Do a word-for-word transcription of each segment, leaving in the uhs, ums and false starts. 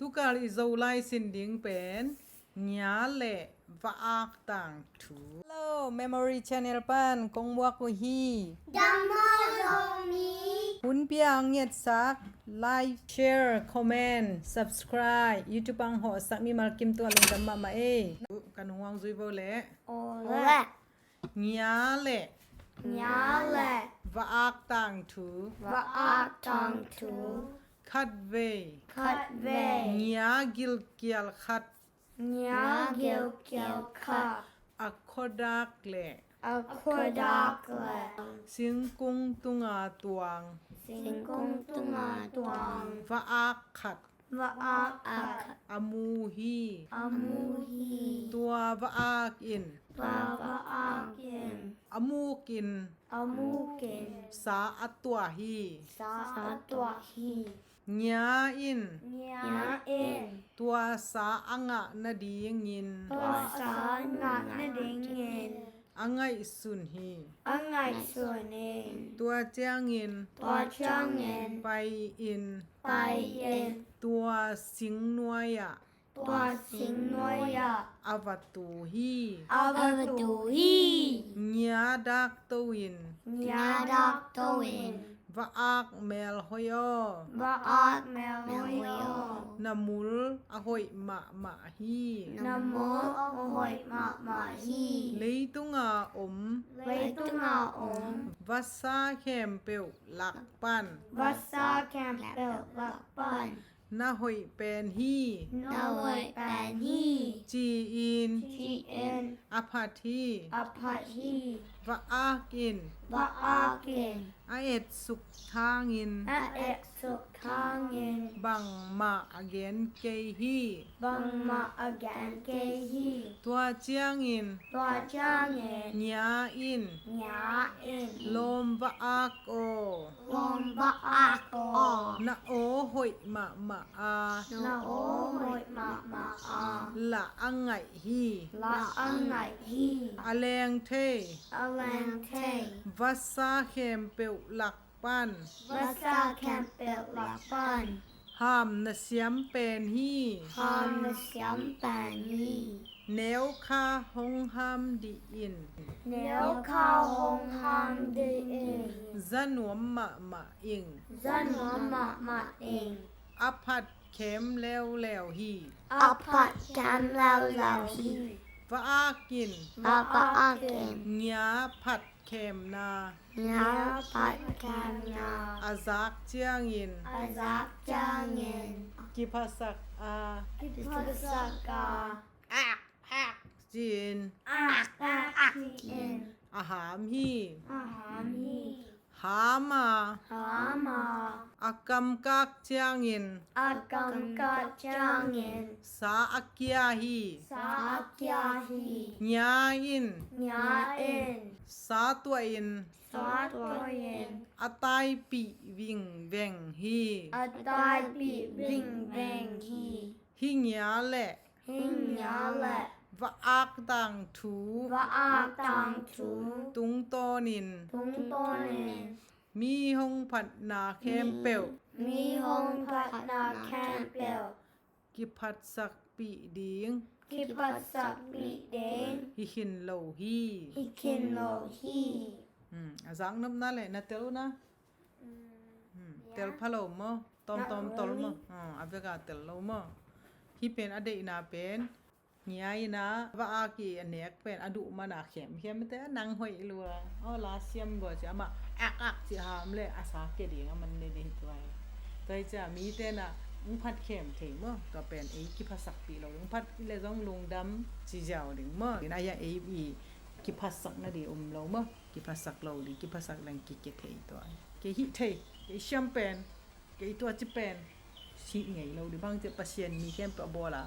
Tukal i Zolai sin ding pen ngia le va-ak tangthu. Hello, Memory Channel pan kong muak uh hi. Dam maw Zomi? Hun pia ang ngetsak, like, share, comment, subscribe, YouTube ang hawhsak mimal kim tua lungdam mahmah ei. Kan huang zui bo le. Ole. Ngia le. Ngia le. Va-ak tangthu. Va-ak tangthu. Khatvei. Khatvei. Ngia gilkial khat. Ngia gilkial khat. A khuadak le. A khuadak le. Singkung tunga tuang. Singkung tunga tuang. Va-ak khat. Va-ak khat. A mu hi. A mu hi. Tua va-ak in. Tua va-ak in. A muk in. A muk in. Sa a tuah hi. Sa a tuah hi. Ngia in. Ngia in. Tua sa a ngah nadingin. Tua sa a ngah nadingin. A ngaihsun hi. A ngaihsun hi. Tua ciangin. Tua ciangin. Pai in. Pai in. Tua singnuai ah. Tua singnuai ah. A va tu hi. A va tu hi. Ngia dak to in. Ngia dak to in. Va-ak melhoih aw. Va-ak melhoih aw. Na mul a hoih mahmah hi. Na mul a hoih mahmah hi. Leitunga om. Leitunga om. Vasa khempeuh lak pan. Vasa khempeuh lak pan. Na hoih pen hi. Na hoih pen hi. Ci-in. Ci-in. A phat hi. A phat hi. Va-ak in. Va-ak in. A etsuk thangin. A etsuk thangin. Bangmah a gen kei hi. Bangmah a gen kei hi. Tua ciangin. Tua ciangin. Ngia in. Ngia in. Lawm va-ak aw. Lawm va-ak aw. Na aw hoih mahmah a. Na aw hoih mahmah a. Lah a ngaih hi. Lah a ngaih hi. A leng thei. A leng thei. Vasa khempeuh lak pan. Vasa khempeuh lak pan. Ham na siam pen hi. Ham na siam pen hi. Neu kha hong ham dih in. Neu kha hong ham dih in. Za nuam mahmah ing. Za nuam mahmah ing. A phat khem leuleu hi. A phat khem leuleu hi. Va-ak in. Va-ak in. Ngia phat khemna. Ngia phat khemna. A zak ciangin. A zak ciangin. Kiphasak a. Kiphasak a. Ak, ak, ci-in. Ak, ak, ci-in. A ham hi. A ham hi. Ham a. Ham a. A kamkak ciangin. A kamkak ciangin. Sa a kia hi. Sa a kia hi. Ngia in. Ngia in. Sa tuah in. Sa tuah in. A taipih vingveng hi. A taipih vingveng hi. Hih ngia le. Hih ngia le. Va-ak tangthu. Va-ak tangthu. Tungtawnin. Tungtawnin. Mi hong phatna khempeuh. Mi hong phatna khempeuh. Kiphatsakpih ding. Kiphatsakpih ding. Hi khin lo hi. Hi khin lo hi. Hmm, a zaknopna le na tel uh na. Hmm, tel pha lo maw? Tawmtawm tol maw? Hmm, a veka tel lo maw? Hih pen a deihna pen. Ngia in a va-ak i a nek pen a duh mana khemkhem te a nang hoih lua. Aw la siam bua ci amah ak ak ci ham le a sa ke ding a man ne ding hi tua hi. Tua hi cia mi te na ung phat khem thei maw? Tua pen ei kiphatsakpih lo ding. Ung phat le zong lungdam ci ziau ding maw? Ina ia ei i kiphatsak na di um lo maw? Kiphatsak lo di, kiphatsak leng kike thei tua hi. Kei hih thei, kei siam pen. Kei tua ci pen sih ngei lo di bang cia Pasian mi khempeuh a bawl a,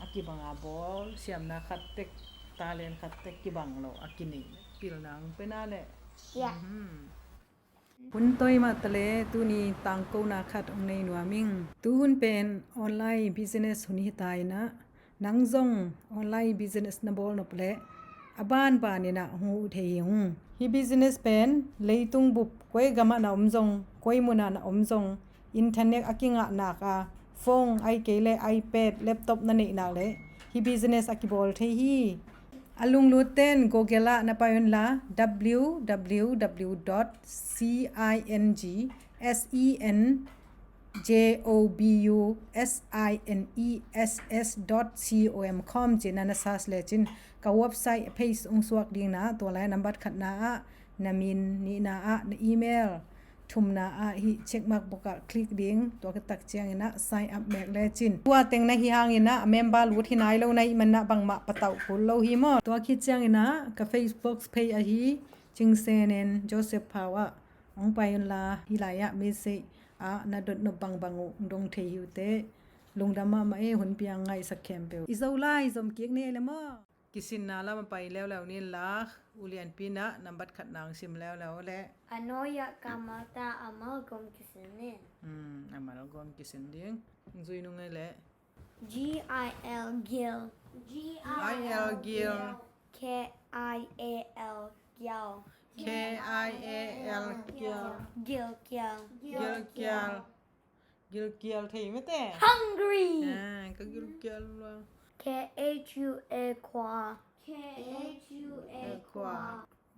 a kibang a bawl siamna khat tek, talent khat tek kibang lo a kinei pilna ang pena le. Hun toi mah ta le tuni tangkona khat ong nei nuam ing. Tuhun pen online business hun hi ta inah, nang zong online business na bawl nop leh a banban inah hong huh thei hi ung. Hih business pen leitung bup koi gamah na om zong, koi munah na om zong, internet a kingah nak a Phone, ahih kei leh iPad, laptop na neih nak leh hih business a kibawl thei hi. A lunglut ten Google ah na pai un la, w w w dot singjobusiness com ci-in na na search lecin ka website page hong suak ding na, tua lai nambat khatna ah na min, nihna ah na email, thumna ah hih checkmark bokah click ding, tua khit tak ciangin ah sign up mek lecin. Tua teng na hih hangin ah a member lut hi nai lo na hih manin ah bangmah patauh kul lo hi maw. Tua khit ciangin ah ka Facebook page ahi Cing Sen En Joseph Phau ah hong pai un la, hih lai ah message ah na dotnop bangbang uh dong thei hi uh teh. Lungdam mahmah e, hun piang ngaihsak khempeuh. I Zolai zom kik ni ei le maw. Kisinna lam a pai leuleu ni la, ulianpi in ah nambat khatna hong sim leuleu leh. A nuai ah ka malte a malgom kisin ni. Hmm, a malgom kisin ding. Zui nung ei leh. G I L, gil. G I L, gil. K I A L, kial. K I A L, kial. Gil, kial. Gil, kial. Gilkial thei mete. Hungry. Ah, ka gilkial lua. K H U A, khua. K H U A, khua.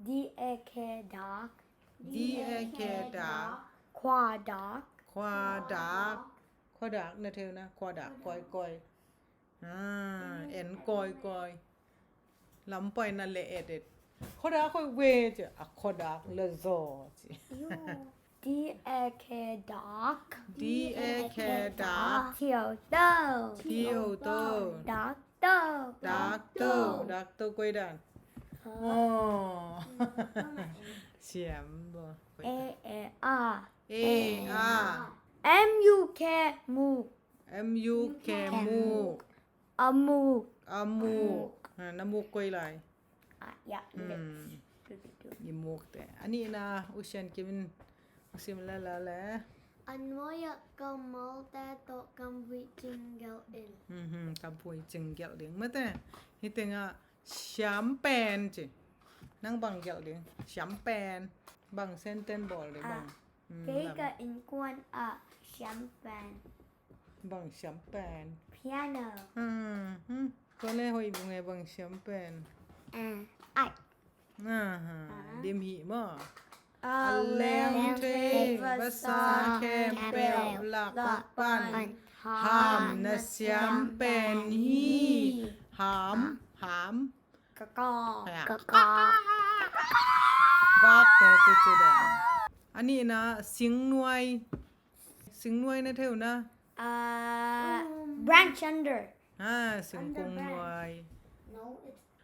D A K, dak. D A K, dak. Khua dak. Khua dak. Khua dak na thei uh na, khua dak kawikawi. Ah, en kawikawi. Lam pai na le et et. Khua dak kawikawi ci, a khua dak le zaw ci. D A K, dak. D A K, dak. T O, to. T O, to. Dak to. Dak to. Dak to koi dan. Oh. Siam bo. A, a, a. A, a. M U K, muk. M U K, muk. A muk. A muk. Ha, na muk koi lai. Ah, ya, lips. I muk te. A nihna, U Sian Kim in sim lala le. A nuai ah ka malte tawh ka vui cinggelh in. Mhm, ka vui cinggelh ding mete. Hih tengah siam pen ci. Nang bang gelh ding? Siam pen. Bang sentence bawl ding bang? Kei ka innkuan ah siam pen. Bang siam pen? Piano. Hmm, hmm. Tua le hoih bung e, bang siam pen? Ah, ai. Aha, dim hih maw. A lengthei vasa khempeuh lak pan ham na siam pen hi. Ham, ham. Kaka. Kaka. Vak te tu ci dan. A nihna singnuai. Singnuai na thei uh na. Ah, branch under. Ha, singkung nuai.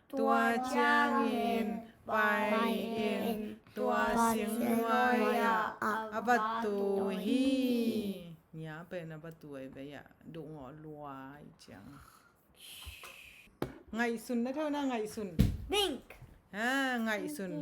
Tua ciangin pai in tua singnuai ah a va tu hi. Nia pen a va tu ei vei ah dungawh luai ciang. Ngaihsun na thei uh na, ngaihsun. Pink. Ha, ngaihsun.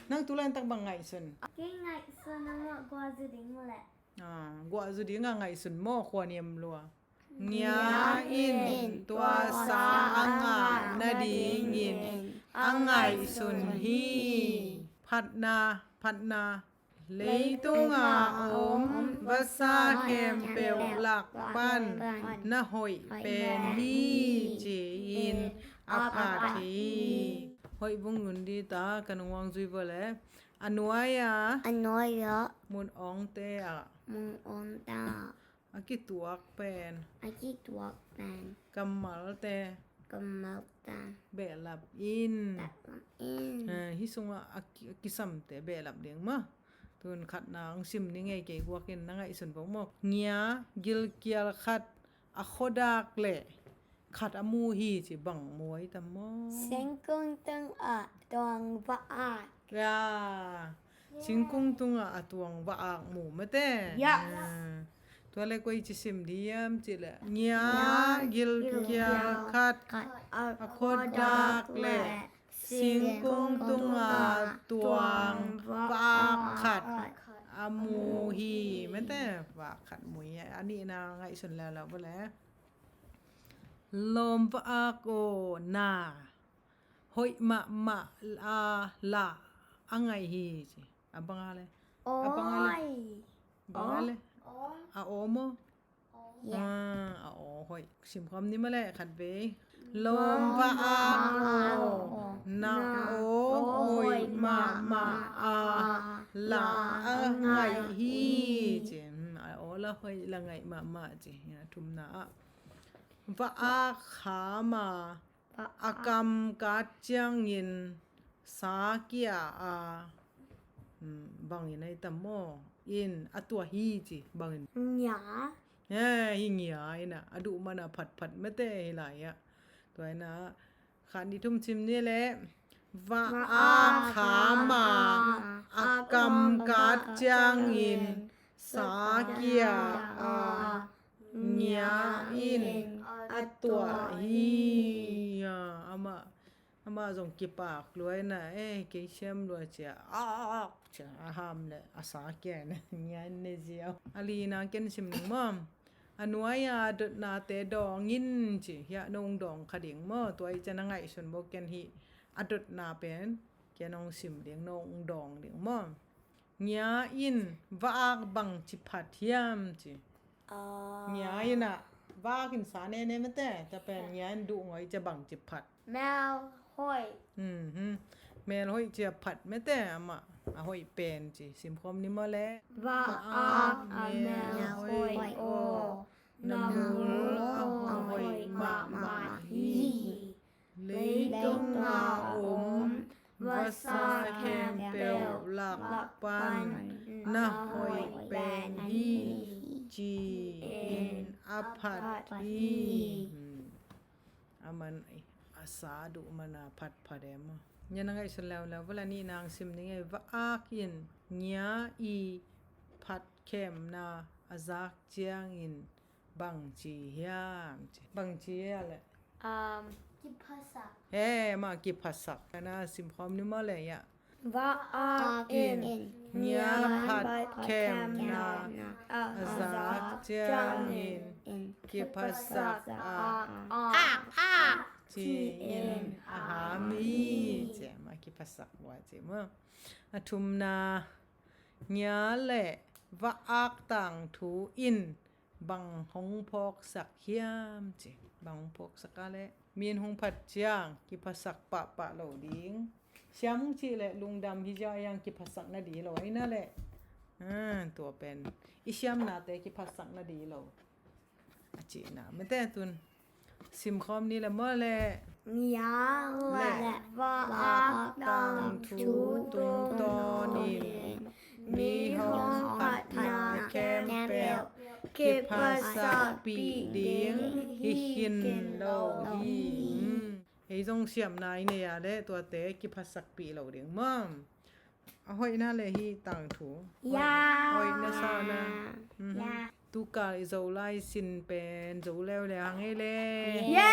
Nang tu laitak bang ngaihsun? Kei ngaihsun a guah zu ding leh. Ah, guah zu ding a ngaihsun maw, khua niam lua. Nia in tua sa a ngah nadingin a ngaihsun hi. Phatna, phatna. Leitung a om vasa khempeuh lak pan na hoih pen hi ci-in a phat hi. Hoih bung nun di ta, ka nungwang zui vua le. A nuai a. A nuai a. Mun awngte ah. Mun awngte ah. A kituak pen. A kituak pen. Kammalte. Kammalte. Behlap in. Behlap in. Eh, hih sungah a ki-, a kisamte behlap ding maw. Tun khatna hong sim ni ngei, kei guakin na ngaihsun bawk maw. Ngia gilkial khat a khuadak leh khat a mu hi ci, bang mu ai tam maw? Singkung tungah a tuang va-ak. Ya. Singkung tungah a tuang va-ak mu mate. Ya. Ah. Tua le koi ci sim di hiam cih leh, ngia gilkial khat a khuadak leh singkung tungah tuang va-ak khat a mu hi mate. Va-ak khat mu hi. A nihna ngaihsun leuleu bawle. Lawm va-ak aw na, hoih mahmah a lah a ngaih hi ci. A bang a le? A bang a le? Bang a le? A aw maw? Ah, a aw hoih. Simkhawm ni maw le khat vei. Lawm va ak aw, na aw hoih mahmah a, la a ngaih hi ci. Hmm, a aw la hoih la ngaih mahmah ci. A thumna ah, va ak kham a, a kam kat ciangin sa kia a, hmm, bangin ai tam maw, in a tuah hi ci. Bangin? Ngia. He, hi ngia ina, a duh mana phatphat mete hi lai ah. Tua ina khat ni thum sim ni le. Va ak kham a, a kam kat ciangin sa kia a, ngia in a tuah hi. Amah, amah zong kipak lua ina, eh, kei siam lua cia, a, a, cia a ham le a sa kia ina, ngia in ne ziau. A lina ken sim ning maw. A nuai a dotnate dawng in ci. Hiah nong dawng kha ding maw. Tua i cian a ngaihsun maw ken hi. A dotna pen ken nong sim ding, nong dawng ding maw. Ngia in va ak bangci phat hiam ci. Ngia in ah va ak in sa nene mete. Tua pen ngia in duh ngoi cia bangci phat. Mel hoih. Mhm. Mel hoih cia phat mete amah a hoih pen ci. Simkhawm ni maw le. Va ak a mel hoih aw, na mul a hoih mahmah hi. Leitung a om vasa khempeuh lak pan na hoih pen hi ci-in a phat hi. Hmm. A man a sa duh mana phatphat e maw. Ngia na ngaihsun leuleu vala nih nang sim ning ei. Va ak in ngia i phat khemna a zak ciangin bangci hiam ci. Bangci hiam le. Um, kiphasak. He, ma kiphasak. Kana simkhawm ni maw le ya. Va ak in ngia phat khemna a zak ciangin kiphasak a, ak, ak ci-in a ham hi ci. Ma kiphasak lua ci maw. A thumna, ngia le va ak tangthu in bang hong phawksak hiam ci. Bang hong phawksak a le, mi in hong phat ciang kiphasak pahpah lo ding. Siam hong cih le lungdam hi zia yang kiphasak na di lo aina le. Ah, tua pen i siamnate kiphasak na di lo a cihna mete tun. Simkhawm ni le maw le. Ngia le va ak tangthu tungtawnin mi hong phatna khempeuh kiphatsakpih ding hi khin lo hi. Hmm. Ei zong siamna i nei a le tuate kiphatsakpih lo ding maw. A hoihna le hi tangthu. Ya. Hoihna sana. Mhm. Ya. Tukal i Zolai sin pen zo leuleu hang ei le. Ya.